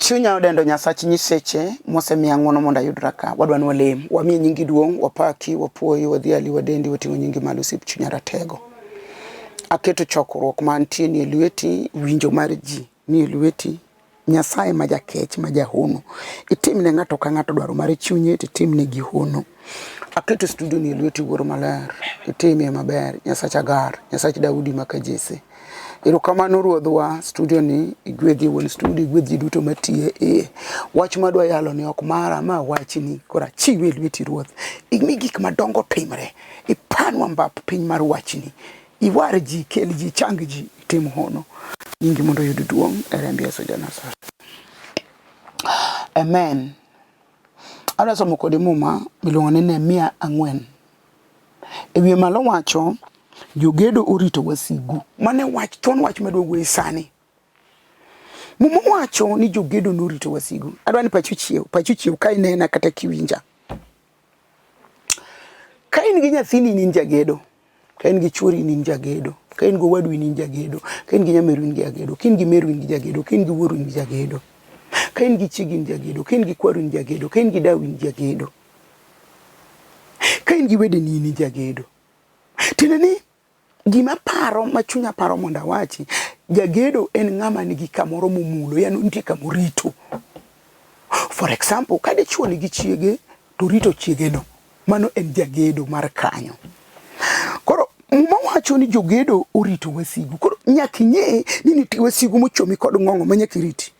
Chunya odendo Nyasach nyiseche mosemiya ng'wono mondo ayudra ka. Wadwa ni walem, wamiye nyingi duong', wapaki, wapuoyi, wadhiali, wadendi, wating'o nyingi malo osiep chunya ratego. Aketo chokruok mantie ni e lweti, winjo mar ji ni e lweti. Nyasaye ma jakech ma jahono, itimne ng'ato ka ng'ato dwaro mar chunye to itimne gi hono. Aketo studio ni e lweti Wuoro Maler, itimie maber, Nyasach Agar, Nyasach Daudi maka Jesse. Erokamano Ruodhwa, studio ni igwedhi wuon studio, igwedh ji duto matiye iye. Wach madwa yalo ni ok mara, ma wachni, koro achiwe e lweti Ruoth. Imi gik madongo timre, ipanwa mbap piny mar wachni. Iwar ji, kel ji, chang ji, itim hono. Nyingi mondo oyud duong' e remb Yesu ja Nazareth. Amen. Adwa somo kodi muma miluongo ni Nehemia 4. E wiye malo wacho jogedo orito wasigu. Mano e wach thuon wach madwa wuoye sani. Muma wacho ni jogedo norito wasigu. Adwa ni pachi ochiew, pachi ochiew ka inena kata kiwinja. Ka in gi nyathini in jagedo, ka in gi chuori in jagedo, ka in gi owadu in jagedo, ka in gi nyameru in jagedo, ka in gi meru in jagedo, ka in gi wuoru in jagedo, ka in gi chiegi in jagedo, ka in gi kwaru in jagedo, ka in gi dawu in jagedo, ka in gi wedeni in jagedo. Tiende ni Gima paro ma chunya paro mondo awachi, jagedo en ng'ama nigi kamoro momulo, yani nitie kamorito. For example, ka dichuo nigi chiege to rito chiegeno, mano en jagedo mar kanyo. Koro Muma wacho ni jogedo orito wasigu. Koro nyaka ing'e ni nitie wasigu mochomi kod ng'ong'o ma nyaka iriti.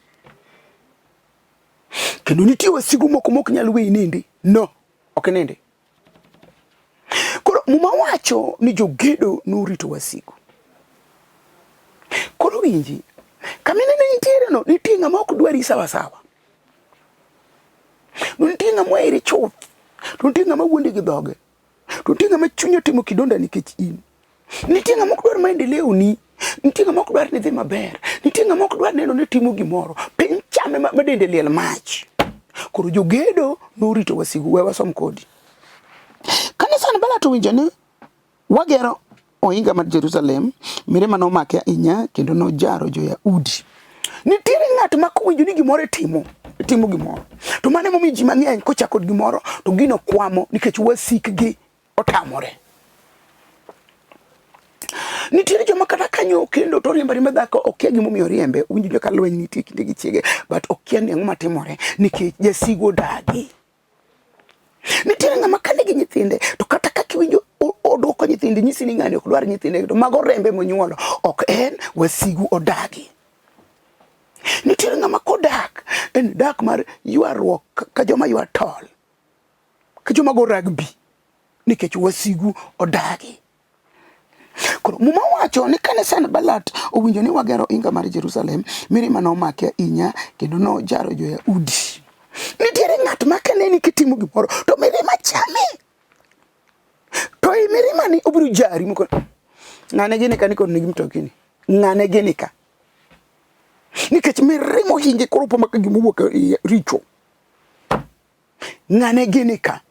Kendo nitie wasigu moko mok nyal weyi nindi. No, ok nindi. Koro Muma wacho ni jogedo norito wasigu. Koro winji, kama inene nitiere no, nitie ng'ama ok dwari sawa sawa. To nitie ng'ama oheri chuth. To nitie ng'ama wuondi gi dhoge. To nitie ng'ama chunye otimo kidonda nikech in. Nitie ng'ama ok dwar maendeleo ni. Nitie ng'ama ok dwar ni dhi maber. Nitie ng'ama ok dwar neno ni timo gimoro. Piny chame ma dende liel mach. Koro jogedo norito wasigu. We wasom kodi. Kane Sanbalat owinjo ni wagero ohinga mar Jerusalem, mirima nomake ahinya kendo nojaro jo-Yahudi. Nitiere ng'at ma kowinjo ni gimoro itimo, itimo gimoro. To mano emomiyo ji mang'eny kochako gimoro to gino kwamo nikech wasikgi otamore. Nitiere joma kata kanyo okendo to oriembo ariemba dhako okia gimomiyo oriembe, owinjo ka lweny nitie kinde gi chiege, but okia ni ang'o matimore nikech jasigu odagi. Nitiere ng'ama ka nigi nyithinde to kata kaka iwinjo odwoko nyithinde nyisi ni ng'ani ok dwar nyithinde to mago rembe monyuolo ok en wasigu odagi. Nitiere ng'ama kodak en dak mar ywaruok ka joma ywa tol ka joma go rugby nikech wasigu odagi. Koro Muma wacho ni kane Sanbalat owinjo ni wagero ohinga mar Jerusalem, mirima nomake ahinya kendo nojaro jo-Yahudi. Nitiere ng'at ma kaneni kitimo gimoro to mirima chame. To i mirima ni obiro jari moko. Ng'ane gini ka ni kod nigi mtokini. Ng'ane gini ka. Nikech mirima ohinge koro opoma ka gima owuok e richo. Ng'ane gini ka.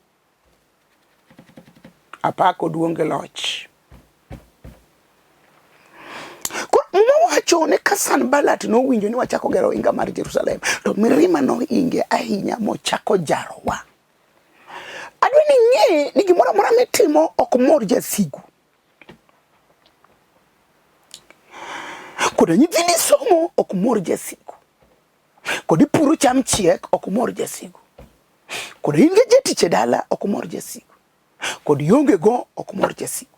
Apako duong' gi loch. Koro Muma wacho ni ka Sanbalat nowinjo ni wachako gero ohinga mar Jerusalem, to mirima nohinge ahinya mochako jarowa. Adwa ni ing'e ni gimoro amora mitimo ok mor jasigu. Koda nyithindi somo ok mor jasigu. Kod ipuro cham chiek ok mor jasigu. Kod in gi jatich e dala ok mor jasigu. Kod ionge go ok mor jasigu.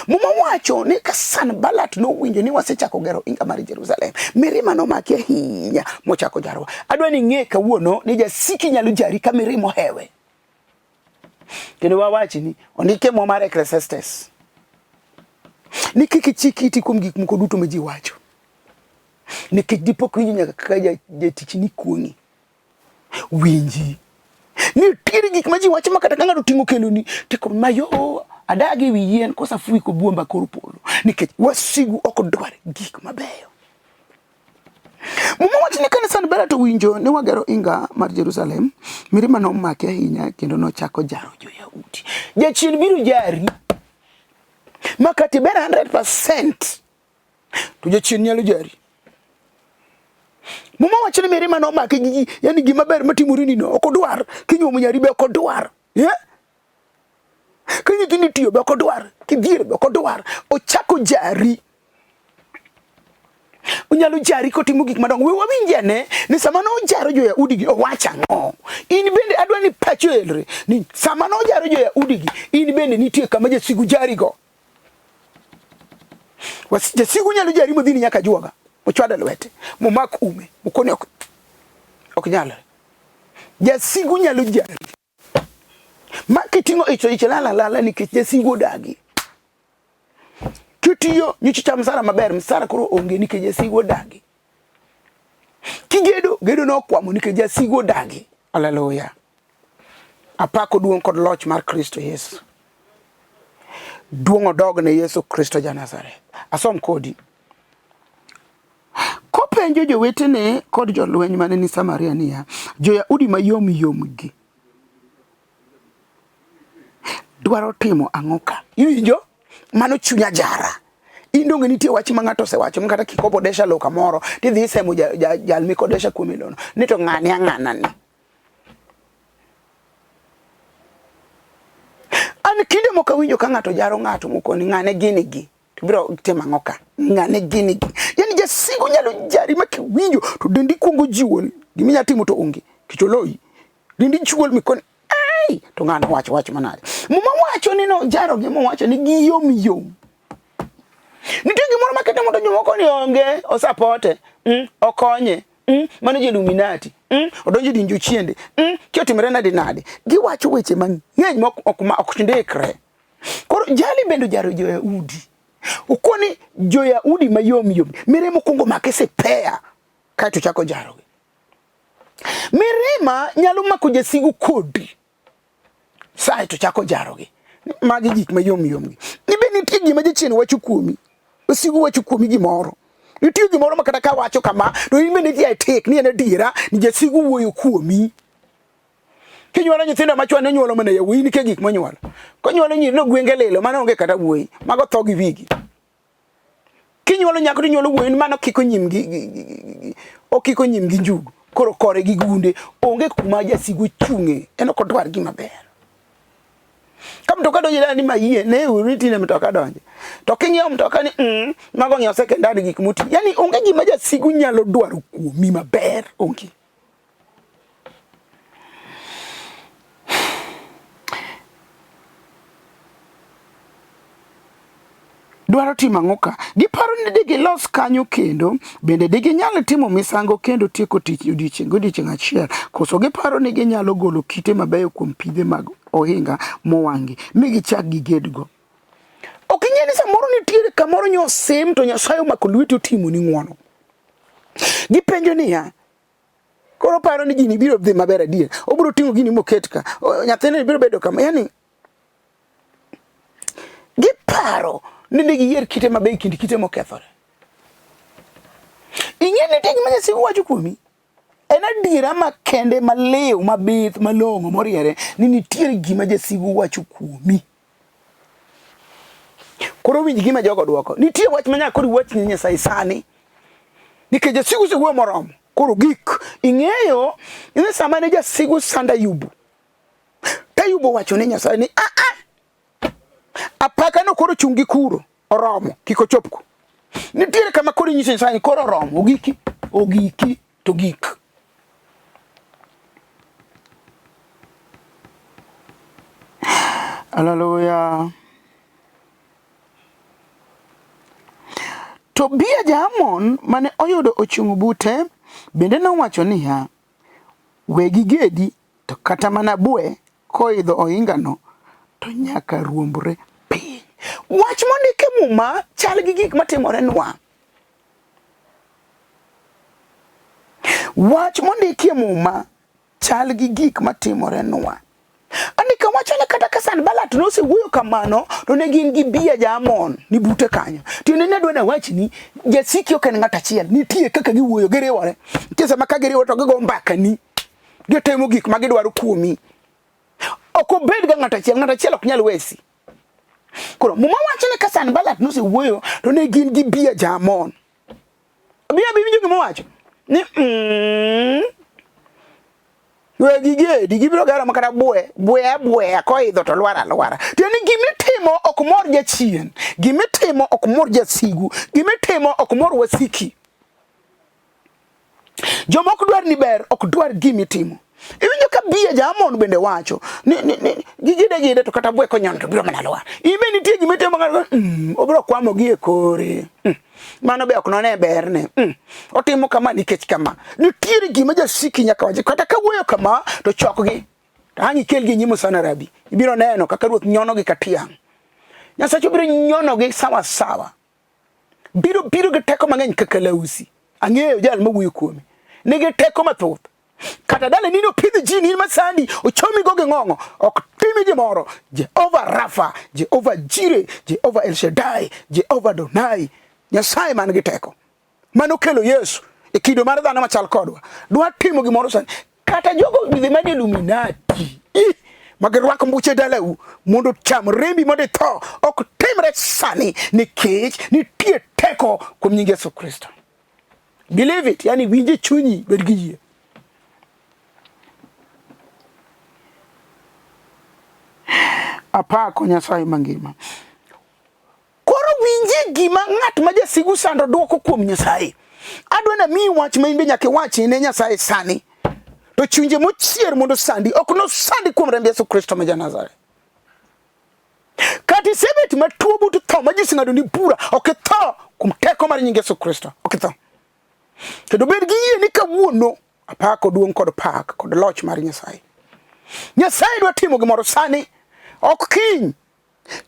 Muma wacho ni ka Sanbalat nowinjo ni wasechako gero ohinga mar Jerusalem, mirima nomake ahinya mochako jarowa. Adwa ni ing'e kawuono ni jasiki nyalo jari ka mirima ohewe. Kendo wawachi ni ondike Muma mar Ecclesiastes ni kik ichik iti kuom gik moko duto ma ji wacho nikech dipo kiwinjo nyaka kaka jatichni kuong'i. Winji. Nitiere gik ma ji wacho ma kata ka ng'ato ting'o keloni to mayo adagi wi yien kosa fuwi kobuomba kor polo nikech wasigu ok dwar gik mabeyo. Muma wacho ni kane Sanbalat owinjo ni wagero ohinga mar Jerusalem, mirima nomake ahinya kendo nochako jaro jo-Yahudi. Jachien biro jari ma kata iber 100% to jachien nyalo jari. Muma wacho ni mirima nomake gi yani gima ber matimore ni no ok odwar. Kinyuomo nyari be ok odwar. Yeah? Ka nyithindi tiyo be ok odwar, kidhier be ok odwar. Ochako jari. Onyalo jari kotimo gik madongo. We wawinj ane ni sama nojaro jo-Yahudi gi owacho ang'o. In bende adwa ni pachi oelre ni sama nojaro jo-Yahudi gi in bende nitie kama jasigu jarigo. Jasigu nyalo jari modhini nyaka juoga, mochwade lwete, momak ume, mokone ok ok nyalre. Jasigu nyalo jari. Ma kiting'o ich to ich lal alala nikech jasigu odagi. Kitiyo nyocha cham msara maber, msara koro onge nikech jasigu odagi. Kigedo, gedo nokwamo nikech jasigu odagi. Haleluya. Apako duong' kod loch mar Kristo Yesu. Duong' odog ne Yesu Kristo ja Nazareth. Asom kodi. Kopenjo jowetene kod jolweny mane ni Samaria niya, Jo-Yahudi mayom yomgi dwaro timo ang'o ka? Iwinjo? Mano chunya jara. In donge nitie wach ma ng'ato osewacho ma kata kikopo desha lowo kamoro tidhi isemo jal mikodesha kuome lono ni to ng'ane ang'ana ni. An kinde moko awinjo ka ng'ato jaro ng'ato moko ni ng'ane gini gi. To biro timo ang'o ka? Ng'ane gini gi. Yani jasigu nyalo jari ma kiwinjo to dendi kuongo jiwo ni gima inyalo timo to onge. Kech oloyi. Dendi chuol mikoni ai to ng'ano wacho wach manade. Muma wacho ni nojarogi mowacho ni giyom yom. Nitie gimoro makete mondo jomoko ni onge osapote, okonye, mano jo Illuminati, odonjo e din jochiende, ki otimore nade nade. Giwacho weche mang'eny ma ok ndikre. Koro jali bende ojaro jo-Yahudi. Okoni jo-Yahudi mayom yom, mirima okwongo make sipea, kaeto ochako jarogi. Mirima nyalo mako jasigu kodi, sae to chako jarogi. Magi gik mayom yom gi. Ni be nitie gima jachien wacho kuomi, wasigu wacho kuomi gimoro. Nitie gimoro ma kata ka wacho kama, to in bende idhi itik ni en adiera ni jasigu wuoyo kuomi. Kinyuolo nyithindo machwo ne nyuolo mana yawuoyi nitie gik monyuolo. Konyuolo nyiri no gwenge lilo mano onge kata wuoyi, mago tho gi wigi. Kinyuolo nyako to inyuolo wuoyi mano kiko nyim gi okiko nyim gi njugu. Koro kore gi gunde onge kuma jasigu chung'e en ok odwar gima ber. Ka mtoka donjo dala ni mayie ne uru tinde mtoka donjo. To king'iewo mtoka ni mago ng'iewo second hand gik moti. Yani onge gima jasigu nyalo dwaro kuomi maber onge. Dwaro timo ang'o ka? Giparo ni digilos kanyo kendo, bende diginyal timo misango kendo tieko tich odiechieng' godiechieng' achiel? Koso giparo ni ginyalo golo kite mabeyo kuom pidhe mag ohinga mowang'gi, mi gichak gigedgo? Ok ing'e ni samoro nitiere kamoro nyosim to Nyasaye omako lweti otimoni ng'wono. Gipenjo niya, koro paro ni gini biro dhi maber adier, obiro ting'o gini moket ka, nyathini biro bedo kama, yani giparo ni ne giyier kite mabeyo kind kite mokethore. Ing'e ni nitie gima Nyasaye wacho kuomi. En adiera makende maliw mabith malong'o moriere ni nitiere gima jasigu wacho kuomi. Koro winj gima jogo dwoko. Nitie wach ma nyaka koro iwach ni Nyasaye sani. Nikech jasigu osewuoyo moromo. Koro gik ing'eyo ni sama ne jasigu sando Ayubu, to Ayubu owacho ne Nyasaye ni a a apaka no koro chung' gi kuro oromo kik ochop ku. Nitiere kama koro inyiso Nyasaye ni koro oromo ogiki ogiki to gik. Haleluya. Tobia ja-Amon mane oyudo ochung' bute bende nowacho niya, We gigedi, to kata mana bwe koidho ohingano to nyaka ruombre piny. Wach mondik e Muma chal gi gik matimorenwa. Wach mondiki e Muma chal gi gik matimorenwa. Andika wacho ni kata ka Sanbalat nosewuoyo kamano to ne gin gi Bia ja-Amon ni bute kanyo. Tiende ni adwa nawach ni jasiki ok en ng'at achiel, nitie kaka giwuoyo, giriwore. Nitie sama ka giriwore to gigo mbaka ni. Gitimo gik ma gidwaro kuomi. Ok obed ga ng'at achiel, ng'at achiel ok nyal wesi. Koro Muma wacho ni ka Sanbalat nosewuoyo to ne gin gi Bia ja-Amon. Bia bi winjo gima owacho. Ni We gigedi gibiro gero makata bwe bwe bwe koidho to lwar alwara. Tiende ni gimitimo ok mor jachien, gimitimo ok mor jasigu, gimitimo ok mor wasiki. Joma ok dwar ni ber ok dwar gimitimo. Iwinjo ka Bia ja-Amon bende wacho ni, ni, ni gigide gide to kata bwe konyono to biro mana lwar. In be nitie gimitimo ng'ato obiro kwamo gi e kore. Mano be ok none berne. Otimo kama nikech kama. Nitiere gima jasiki nyaka wachi. Kata ka wuoyo kama to chokgi. To ang' ikelgi e nyim Osana Rabi. Ibiro neno kaka ruoth nyonogi ka tiang'. Nyasacha biro nyonogi sawa sawa. Biro biro gi teko mang'eny kaka lausi. Ang'eyo jal mawuoyo kuome. Nigi teko mathoth. Kata dala nini opidh ji ni masandi ochomi go gi ng'ong'o ok timi gimoro. Jehova Rafa, Jehova Jire, Jehova El Shaddai, Jehova Adonai, Nyasaye man gi teko mano kelo Yesu e kido mar dhano machal kodwa. Dwa timo gimoro sani. Kata jogo dhi mane Illuminati ma girwako mbuche dalau mondo cham rembi mondo itho ok timre sani nikech nitie teko kuom nying Yesu Kristo. Believe it, yani winje chunyi, bed gi yie. Apako Nyasaye mangima. Koro winjie gima ng'at ma jasigu sando dwoko kuom Nyasaye. Adwa na miyi wach ma in be nyaka iwachi ne Nyasaye sani. To chunje mochier mondo sandi ok nosandi kuom remb Yesu Kristo ma ja-Nazareth. Kata isebet matuo but tho ma ji oseng'ado ni bura, ok itho kuom teko mar nying Yesu Kristo. Ok itho. Kendo bed gi yie ni kawuono apako duong' kod pak kod loch mar Nyasaye. Nyasaye dwa timo gimoro sani, ok kiny.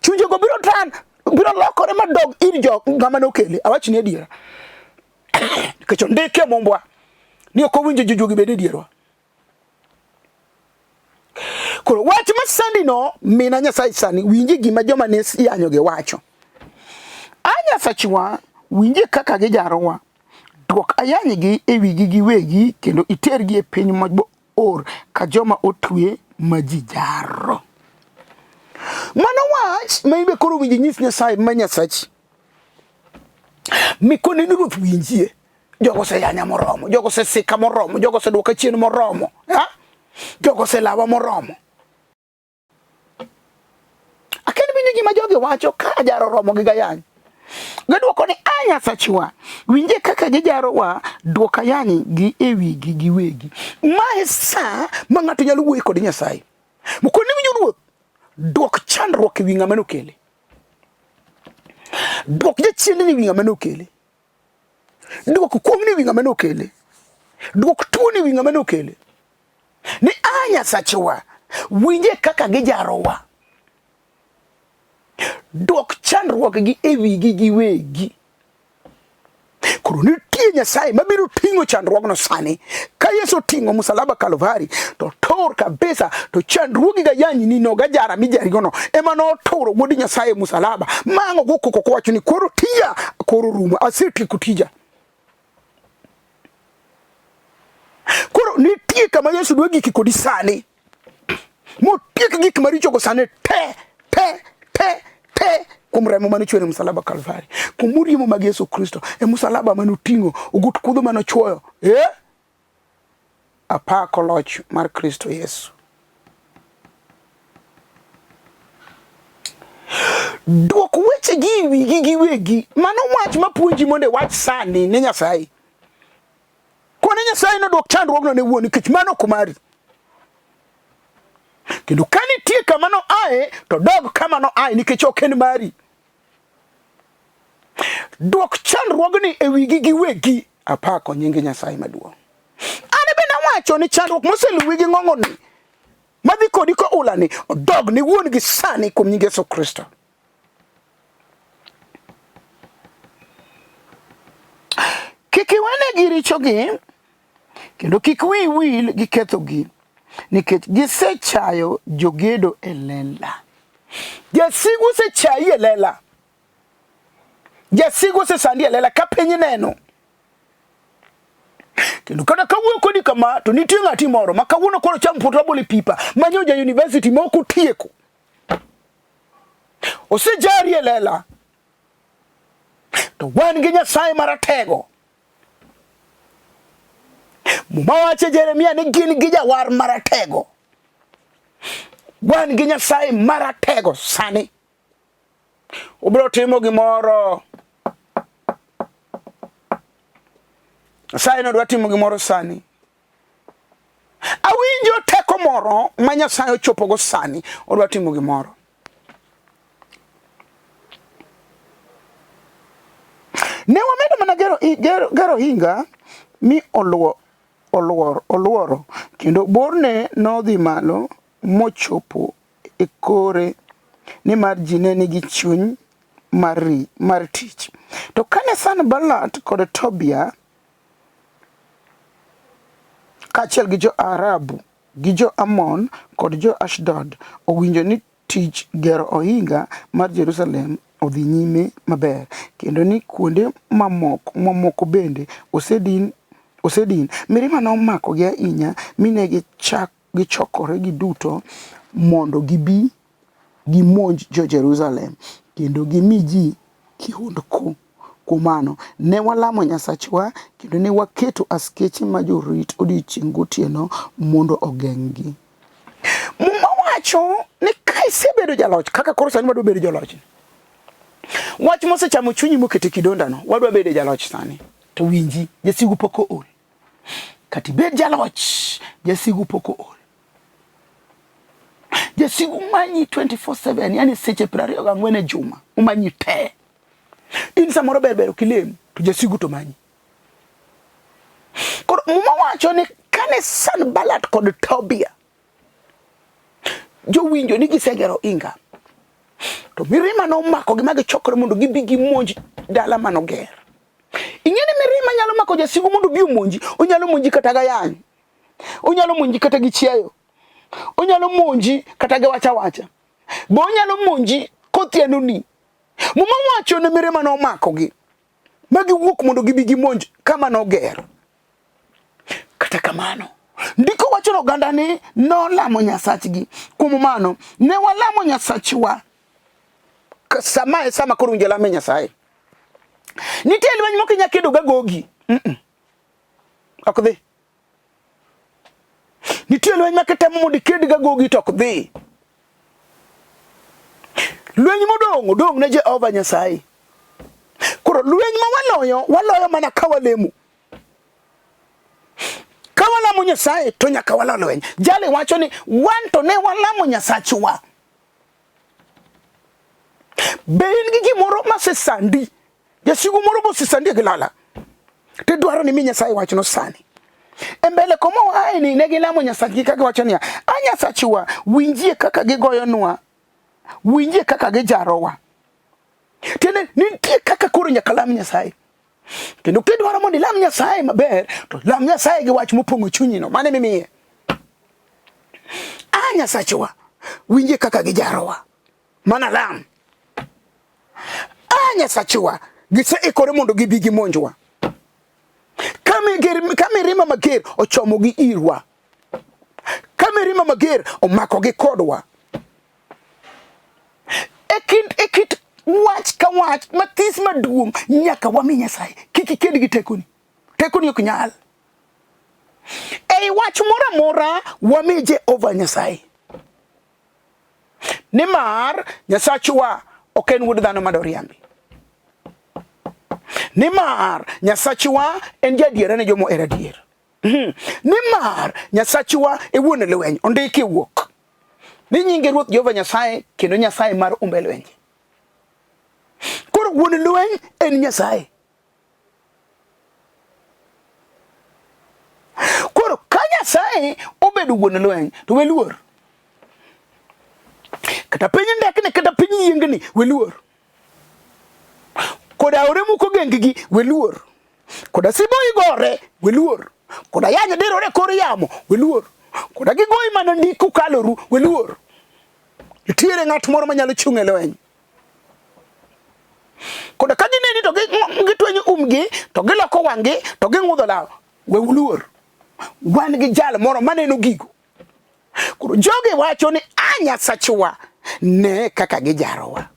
Chunjego biro tan, biro lokore madog ir jo ng'ama nokele. Awachni adiera. Nikech ondike e Mumbwa ni ok owinjo jojuogi bed e dierwa. Koro wach masandi no mina Nyasaye sani winji gima joma ne yanyogi wacho. A Nyasachwa, winjie kaka gijarowa. Dwok ayanygi e wigi giwegi kendo itergi e piny mabor ka joma otwe ma ji jaro. Mano wach ma in be koro winji nyis Nyasaye ma Nyasachi. Mikone ni Ruoth winjie. Jogo oseyanya moromo, jogo osesika moromo, jogo osedwoka chien moromo. Ha? Jogo oselawa moromo. Akia ni winjo gima jogi wacho ka ajaro romo gi gayany. Gidwoko ni a Nyasachiwa, winje kaka gijarowa, dwok ayany gi e wigi giwegi. Ma e sa ma ng'ato nyalo wuoyo kod Nyasaye. Mokoni winjo Ruoth, dwok chandruok e wi ng'ama nokele. Dwok jachiendni e wi ng'ama nokele. Dwok kuong'ni e wi ng'ama nokele. Dwok tuoni e wi ng'ama nokele. Ni a Nyasachewa, winje kaka gijarowa. Dwok chandruokgi e wigi giwegi. Koro nitie Nyasaye mabiro ting'o chandruogno sani. Ka Yesu oting'o musalaba Kalvari, to tor kabisa, to chandruogi ga yanyi no ga jara mijarigono ema noturo wuod Nyasaye e musalaba. Ma ang' ogo koko kowacho ni koro tija koro rumo, asetieko tija. Koro nitie kama Yesu dwa giki kodi sani. Motiek gik maricho go sani te te te te kuom remo mane ochwer e msalaba Kalvari. Kuom moriemo mag Yesu Kristo e msalaba mane oting'o ogut kudho mane ochwoyo. Eh? Apako loch mar Kristo Yesu. Dwok wechegi e wigi giwegi. Mano wach mapuonji mondo iwach sani ne Nyasaye. Kone Nyasaye nodwok chandruogno ne wuon nikech mano ok mari. Kendo ka nitie kama noaye to dog kama noaye nikech ok en mari. Dwok chandruogni e wigi giwegi. Apako nying Nyasaye maduong'. An bende awacho ni chandruok moseluwi gi ng'ong'oni madhi kodi koulani odog ne wuon gi sani kuom nying Yesu Kristo. Kik iwenegi richogi kendo kik wiyi wil gi kethogi nikech gisechayo jogedo e lela. Jasigu osechayi e lela. Jasigu osesandi e lela ka piny neno. Kendo kata kawuoyo kodi kama to nitie ng'ati moro ma kawuono koro cham pot rabolo e pipa manyo ja university ma ok otieko. Osejari e lela. To wan gi Nyasaye maratego. Muma wacho Jeremia ni gin gi jawar maratego. Wan gi Nyasaye maratego sani. Obiro timo gimoro. Nyasaye nodwa timo gimoro sani. Awinjo teko moro ma Nyasaye ochopogo sani, odwa timo gimoro. Ne wamedo mana gero, gero, gero ohinga mi oluo, oluor, oluoro kendo borne nodhi malo mochopo e kore nimar ji ne nigi chuny mar, mar tich. To kane Sanbalat kod Tobia kaachiel gi jo-Arabu gi jo-Amon kod jo-Ashdod owinjo ni tich gero ohinga mar Jerusalem odhi nyime maber kendo ni kuonde mamoko, mamoko bende osedin, osedin, mirima nomakogi ahinya mi ne gichokore giduto mondo gibi gimonj jo-Jerusalem kendo gimi ji kihondko. Kuom mano, ne walamo Nyasachwa kendo ne waketo askeche ma jorit odiechieng' gotieno mondo ogeng'gi. Muma wacho ni ka isebedo jaloch, kaka koro sani wadwa bedo joloch. Wach mosechamo chunyi mokete kidondano, wadwa bedo jaloch sani. To winji, jasigu pok ool. Kata ibed jaloch, jasigu pok ool. Jasigu manyi 24/7, yani seche 24 e juma, omanyi te. In samoro ber ber ok ilem, to jasigu to manyi. Koro Muma wacho ni kane Sanbalat kod Tobia jowinjo ni gisegero inga, to mirima nomakogi ma gichokore mondo gibi gimonj dala manoger. Ing'e ni mirima nyalo mako jasigu mondo obi omonji, onyalo monji kata gi ayany, onyalo monji kata gi chiayo, onyalo monji kata gi wacha wacha, be onyalo monji kothianoni. Muma wacho ni mirima nomakogi ma giwuok mondo gibi gimonj kama noger. Kata kamano, ndiko wacho ni oganda ni nolamo Nyasachgi. Kuom mano, ne walamo Nyasachwa sama e sama koro winjo lame Nyasaye. Nitie lweny moko inya kedo ga gogi. Mm -mm. Ok dhi. Nitie lweny ma kitemo mondo iked ga gogi to ok dhi. Lweny modong' odong' ne Jehova Nyasaye. Koro lweny ma waloyo, waloyo mana ka walemo. Ka walamo Nyasaye to nyaka walo lweny. Jali wacho ni wan to ne walamo Nyasachwa. Be in gi gimoro masesandi? Jasigu moro mosesandi gi lala. Tidwaro ni mi Nyasaye wachno sani. E mbele koma waaye ni ne gilamo Nyasachgi ka giwacho niya, A Nyasachwa, winjie kaka gigoyonwa, winjie kaka gijarowa. Tiende nitie kaka koro nyaka lam Nyasaye. Kendo kidwaro mondo ilam Nyasaye maber, to lam Nyasaye gi wach mopong'o chunyino, mano emimiye. A Nyasachwa, winjie kaka gijarowa. Mana lam. A Nyasachwa, giseikore mondo gibi gimonjwa. Ka mirima mager ochomogi irwa, ka mirima mager omakogi kodwa, e kind e kit wach ka wach mathis maduong' nyaka wami Nyasaye. Kik iked gi tekoni, tekoni ok nyal. Ei wach moro amora wami Jehova Nyasaye, nimar Nyasachwa ok en wuod dhano madoriambi. Nimar Nyasachwa en jadiera ne joma ohero adier. Nimar Nyasachwa e wuon lweny, ondiki e wuok ni nyinge Ruoth Jehova Nyasaye kendo Nyasaye mar umbe lwenje. Koro wuon lweny en Nyasaye. Koro ka Nyasaye obedo wuon lweny to we luor. Kata piny ndekni kata piny yiengni we luor. Koda aore muko genggi we luor. Koda siboi gore we luor. Koda yany dirore kor yamo we luor. Koda gigoyi mana ndiko kaloru we luor. Nitiere ng'at moro manyalo chung' e lweny. Koda ka gineni to gitwenyo umgi to giloko wang'gi to ging'udho law. We uluor. Wan gi jal moro maneno gigo. Koro jogi wacho ni a Nyasachwa, ne kaka gijarowa.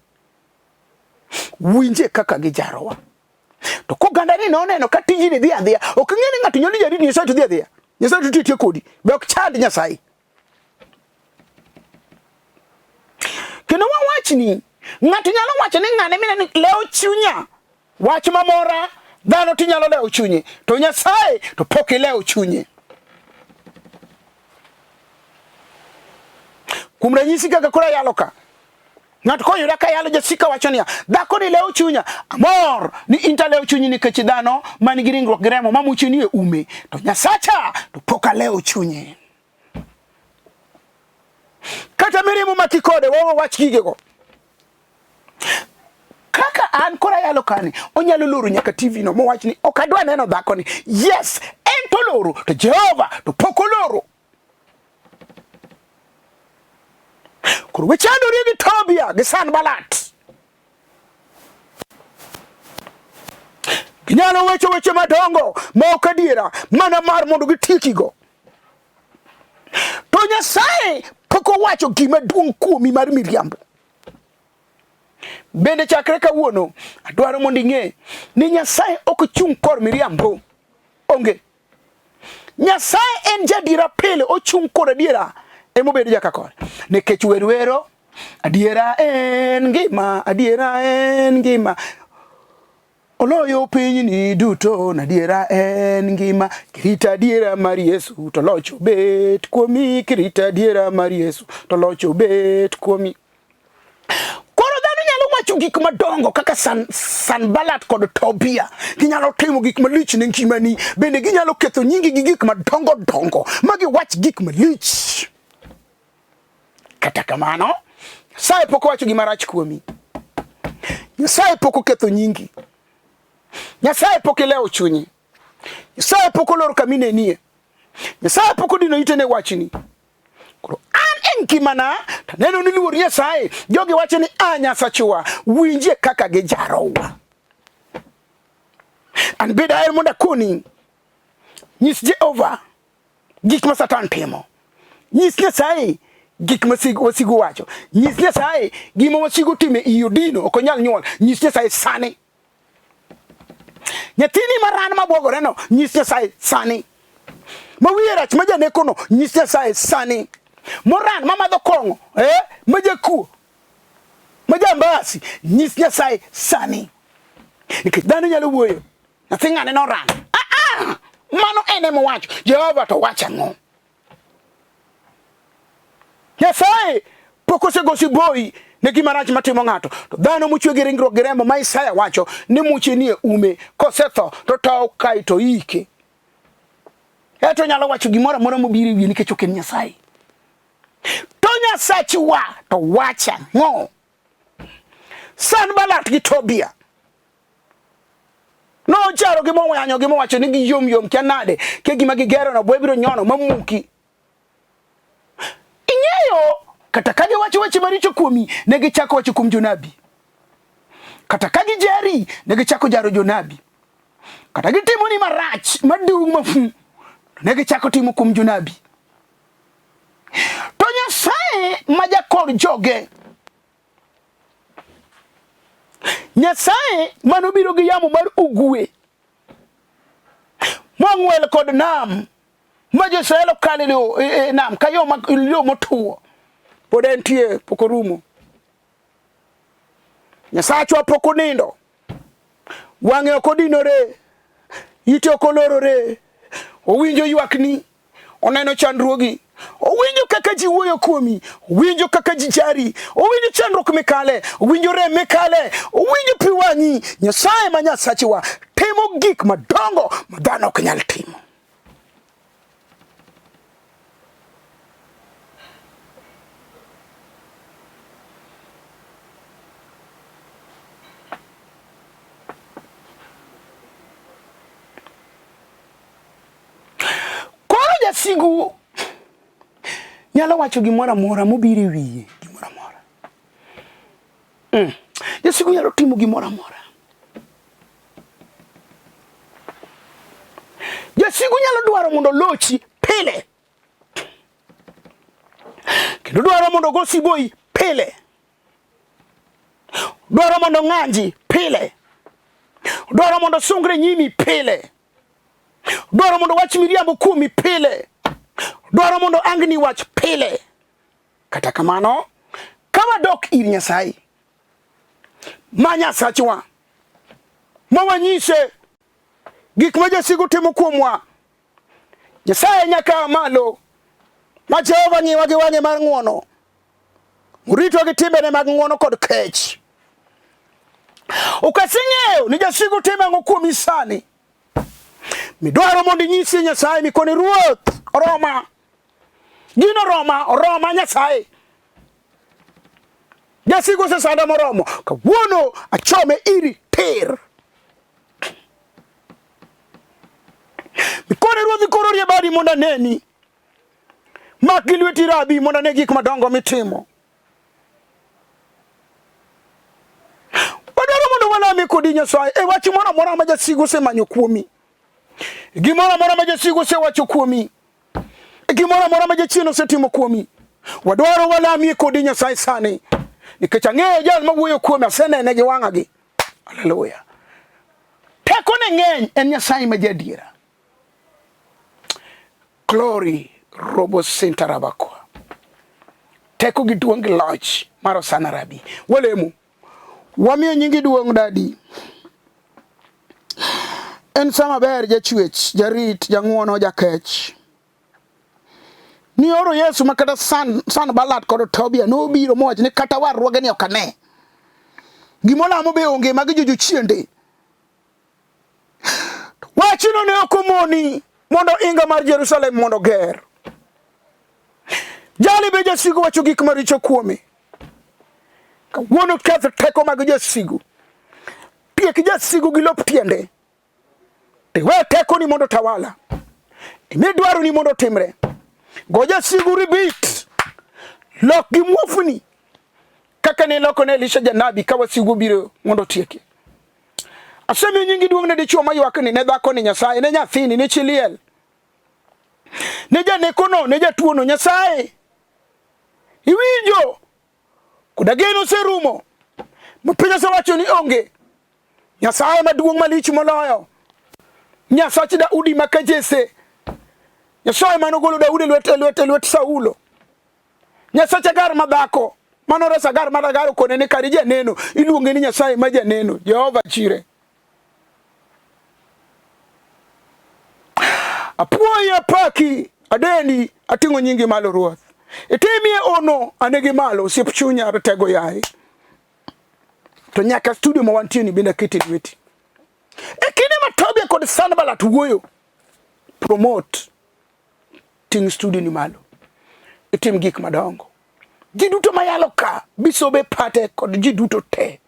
Winje kaka gijarowa. To koganda ni noneno ka tijni dhi adhiya, ok ing'e ni ng'ato nyalo jari Nyasaye to dhi adhiya. Nyasaye to tiyo kodi. Be ok chand Nyasaye. Kendo wawachni, ng'ato nyalo wacho ni ng'ane mine ni lewo chunya. Wach mamora dhano tinyalo lewo chunye, to Nyasaye to pok ilewo chunye. Kuom ranyisi kaka koro ayalo ka, ng'ato koyuda ka yalo jasika wacho niya, dhako ni lewo chunya, amor ni in to alewo chunyi nikech dhano man gi ringruok gi remo mamuchi ni e ume, to Nyasacha to pok alewo chunye. Kata mirima omaki kode, wawe wach gigego. Kaka an koro ayalo kani, onyalo loro nyaka TV no mowach ni ok adwa neno dhakoni. Yes, en to oloro, to Jehova to pok oloro. Koro wechandore gi Tobia gi Sanbalat. Ginyalo wecho weche madongo ma ok adiera mana mar mondo gitiekigo. To Nyasaye pok owacho gima duong' kuomi mar miriambo. Bende chakre kawuono adwaro mondo ing'e ni Nyasaye ok chung' kor miriambo. Onge. Nyasaye en jadiera pile, ochung' kod adiera emobedo jaka kore. Nikech wer wero, adiera en ngima, adiera en ngima. Oloyo pinyni duto, adiera en ngima. Kirita adiera mar Yesu to loch obet kuomi, kirita adiera mar Yesu to loch obet kuomi. Koro dhano nyalo wacho gik madongo kaka San, Sanbalat kod Tobia. Ginyalo timo gik malich ne ngimani. Bende ginyalo ketho nyingi gi gik madongo dongo ma giwach gik malich. Kata kamano, Nyasaye pok owacho gima rach kuomi. Nyasaye pok oketho nyingi. Nyasaye pok ilewo chunyi. Nyasaye pok oloro kama inenie. Nyasaye pok odino ite ne wachni. Koro an e ngimana to aneno ni luor Nyasaye. Jogi wacho ni a Nyasachwa, winjie kaka gijarowa. An be daher mondo akoni, nyis Jehova gik ma Satan timo. Nyis Nyasaye gik ma wasigu wacho. Nyis Nyasaye gima wasigu timo e odino ok onyal nyuol. Nyis Nyasaye sani. Nyathini maran mabwogoreno, nyis Nyasaye sani. Ma wiye rach ma janekono, nyis Nyasaye sani. Moran mamadho kong'o, eh, ma jakuo, ma jambasi, nyis Nyasaye sani. Nikech dhano nyalo wuoyo, nyathi ng'ane noran. Ah, ah, mano en ema owacho. Jehova to wacho ang'o? Nyasaye pok osego siboi ne gima rach matimo ng'ato. To dhano mochwe gi ringruok gi remo ma Isaya wacho ni muche nie ume, kosetho to tow kae to ike. Eto onyalo wacho gimoro amora mobiro e wiye nikech ok en Nyasaye. To Nyasachwa to wacho ang'o? Sanbalat gi Tobia nojarogi moyanyogi mowacho ni giyom yom kia nade kia gima gigerono bwe biro nyono mamuki. Ing'eyo kata ka giwacho weche maricho kuomi, ne gichako wacho kuom jonabi. Kata ka gijari, ne gichako jaro jonabi. Kata gitimoni marach madung' mafu, ne gichako timo kuom jonabi. To Nyasaye ma jakor joge Nyasaye mane obiro gi yamo mar ugwe mong'wel kod nam ma jo-Israel okalo e, e, e nam ka yo yo motuwo pod entie pok orumo. Nyasachwa pok onindo, wang'e ok odinore, ite ok olorore, owinjo ywakni oneno chandruogi, owinjo kaka ji wuoyo kuomi, owinjo kaka ji jari, owinjo chandruok mikale, owinjo rem mikale, owinjo pi wang'i. Nyasaye ma Nyasachewa timo gik madongo ma dhano ok nyal timo. Koro jasigu nyalo wacho gimoro amora mobiro e wiye, gimoro amora. Mm. Jasigu nyalo timo gimoro amora. Jasigu nyalo dwaro mondo olochi pile. Kendo dwaro mondo ogo siboi pile. Dwaro mondo ong'anji pile. Dwaro mondo osungre nyimi pile. Dwaro mondo wach miriambo kuomi pile. Dwaro mondo angni wach pile. Kata kamano, ka wadok ir Nyasaye, ma Nyasachwa, ma wanyise gik ma jasigu timo kuomwa, Nyasaye nyaka a malo, ma Jehova ng'iwa gi wang'e mar ng'wono, oritwa gi timbene mag ng'wono kod kech. Ok aseng'eyo ni jasigu timo ang'o kuomi sani. Midwaro mondo inyisie Nyasaye mikoni Ruoth oroma. Gino oroma, oroma Nyasaye. Jasigu osesanda moromo. Kawuono achome iri tir. Mikoni Ruoth koro rie badi mondo aneni. Mak gi lweti rabi mondo ane gik madongo mitimo. Wadwaro mondo walame kodi Nyasaye e wach moro amora ma jasigu osemanyo kuomi. Gimoro amora ma jasigu osewacho kuomi. Gimoro amora ma jachien osetimo kuomi. Wadwaro walamie kodi Nyasaye sani. Nikech ang'eyo jal mawuoyo kuomi, asenene gi wang'a gi. Haleluya. Tekone ng'eny en Nyasaye ma jadiera. Glory robo sintarabakwa. Teko gi duong' gi loch mar Osana Rabi. Walemo. Wamiyo nyingi duong' dadi. En sama ber jachwech, jarit, jang'uono, jakech. Nioro Yesu ma kata San, Sanbalat kod Tobia nobiro mowacho ni kata warruoge ni ok ane. Gimolamo be onge magi jojochiende. Wachno ne ok omoni mondo inga mar Jerusalem mondo ger. Jali be jasigu wacho gik maricho kuome. Kawuono ketho teko mag jasigu. Tiek jasigu gi lop tiende. Iwe tekoni mondo tawala. Imi dwaroni mondo otimre. Go jasigu ribit. Lok gi muofni. Kaka ne iloko ne Elisha janabi ka wasigu obiro mondo otieke. Asemiyo nyingi duong' ne dichwo maywak ni, ne dhako ni Nyasaye, ne nyathini, ne chi liel, ne janekono, ne jatuono, Nyasaye. Iwinjo? Koda geno oserumo, ma piny osewacho ni onge. Nyasaye maduong' malich moloyo, Nyasach Daudi ma ka Jesse, Nyasaye mane ogolo Daudi e lwet e lwet e lwet Saulo. Nyasach Agar ma dhako mano res Agar mar Agar okone ni kari janeno iluonge ni Nyasaye ma janeno Jehova chire. Apuoyi apaki adeni ating'o nyingi malo Ruoth. Itimie ono ane gi malo osiep chunya ratego yaye. To nyaka studio ma wantie ni bende akete lweti. E kinde ma Tobia kod Sanbalat wuoyo, promote ting' studio ni malo, itim gik madongo. Ji duto mayalo ka, bisobe pate kod ji duto te,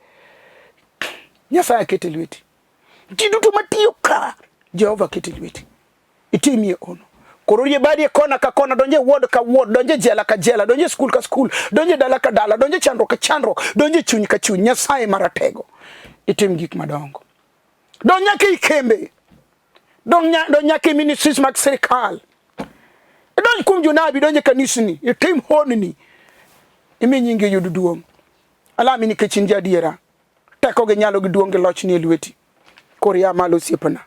Nyasaye akete lweti. Ji duto matiyo ka, Jehova akete lweti. Itimie ono. Koro rie badi e kona ka kona, donje ward ka ward, donje jela ka jela, donje skul ka skul, donje dala ka dala, donje chandruok ka chandruok, donje chuny ka chuny. Nyasaye maratego. Itim gik madongo. Donj nyaka ei kembe. Donj nyaka e ministries mag sirkal. Donj kuom jonabi, donj e kanisni, itim honni. Imi nyingi oyud duong'. Alami nikech in jaadiera. Teko gi nyalo gi duong' gi loch ni e lweti. Koro ia malo osiepna.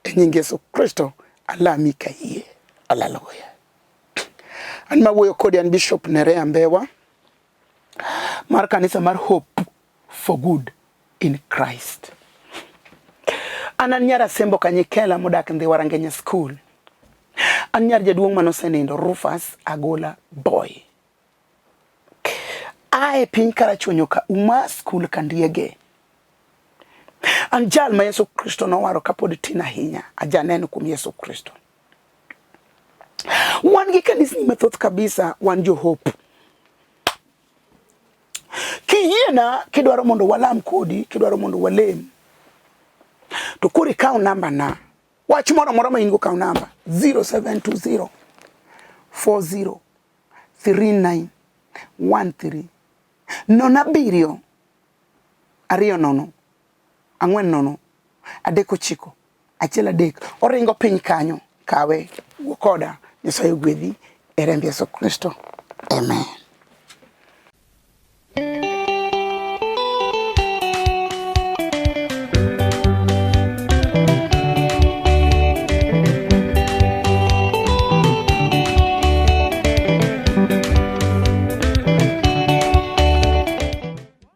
E nying Yesu Kristo alami ka yie. Haleluya. An mawuoyo kodi an Bishop Nerea Mbewa mar kanisa mar Hope for Good in Christ. An an nyar Asembo Kanyikela modak Ndhiwa Rangenya School. An nyar jaduong' manosenindo Rufus Agola Boy. Ae piny Karachuonyo ka uma school Kandiege. An jal ma Yesu Kristo nowaro kapod tin ahinya, ajaneno kuom Yesu Kristo. Wan gi kanisni mathoth kabisa, wan jo Hope. Kiyiena kidwaro mondo walam kodi, kidwaro mondo walem, to koro ikaw namba na. Wach moro amora ma in go kaw namba 0720 40 39 13 nono abiriyo ariyo nono ang'wen nono adek ochiko achiel adek oringo piny kanyo kawe wuo koda Nyasaye ogwedhi e remb Yesu Kristo amen.